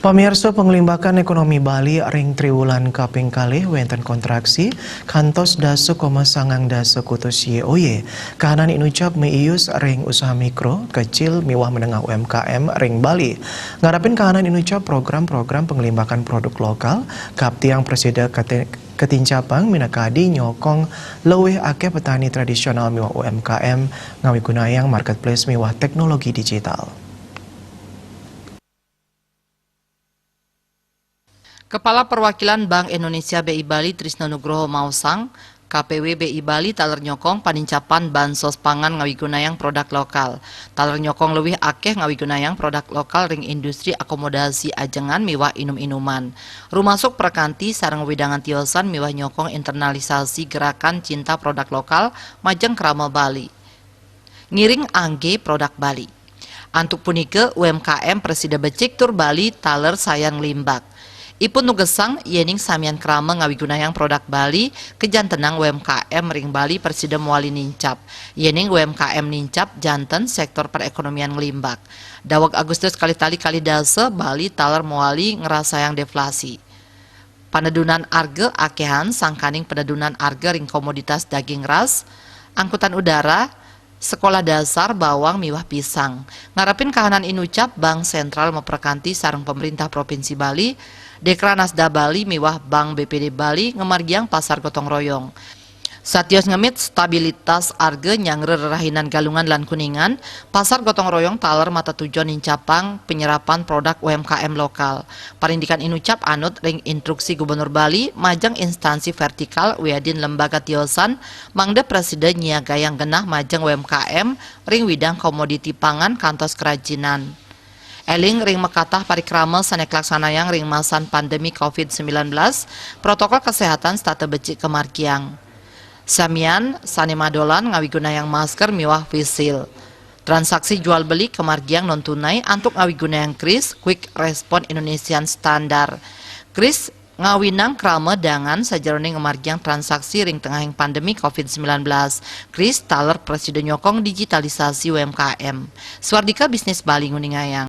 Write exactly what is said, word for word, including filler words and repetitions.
Pamirsa, panglimbakan ekonomi Bali ring triwulan kaping kalih wénten kontraksi, kantos dasa koma sangang dasa kutus Y O Y. Kahanan inucap maius ring usaha mikro, kecil miwah menengah U M K M ring Bali. Ngarepin kahanan inucap program-program panglimbakan produk lokal, kaptiang prasida kate-, katincapang minakadi nyokong luwih akeh petani tradisional miwah U M K M ngawigunayang marketplace miwah teknologi digital. Kepala Perwakilan Bank Indonesia B I Bali Trisno Nugroho maosang, K P W B I Bali taler nyokong panincapan bansos pangan ngawigunayang produk lokal. Taler nyokong luwih akeh ngawigunayang produk lokal ring industri akomodasi ajengan miwah inum-inuman. Rumasuk prakanti sareng wewidangan tiosan miwah nyokong internalisasi gerakan cinta produk lokal majeng krama Bali. Ngiring angge produk Bali. Antuk punika, U M K M prasida becik tur Bali taler sayan nglimbak. Ipun nugesang, yening samian krama ngawigunayang produk Bali, kajantenang U M K M ring Bali prasida mawali nincap. Yening U M K M nincap, janten sektor perekonomian nglimbak. Daweg Agustus kalih tali kalih dasa, Bali taler mawali ngrasayang deflasi. Panedunan arga akehan sangkaning panedunan arga ring komoditas daging ras, angkutan udara, sekolah dasar, bawang miwah pisang. Ngarepin kahanan inucap, Bank Sentral maprakanti sareng Pemerintah Provinsi Bali, Dekranasda Bali miwah Bank B P D Bali ngamargiang pasar gotong royong. Satios ngemit stabilitas arga nyanggra rerahinan Galungan lan Kuningan, pasar gotong royong taler matetujon nincapang panyerapan produk U M K M lokal. Parindikan inucap anut ring instruksi Gubernur Bali majeng instansi vertikal wiadin lembaga tiosan mangda prasida nyiagayang genah majeng U M K M ring widang komoditi pangan kantos kerajinan. Eling ring makatah parikrama sane kalaksanayang ring masan pandemi covid sembilan belas, protokol kesehatan setata becik kamargiang. Samian sane madolan ngawigunayang masker miwah face shield. Transaksi jual beli kamargiang non tunai antuk ngawigunayang kris Quick Response Indonesian Standard. Kris ngawinang krama dangan sajeroning ngamargiang transaksi ring tengahing pandemi covid sembilan belas. Kris taler prasida nyokong digitalisasi U M K M. Swardika Bisnis Bali nguningayang.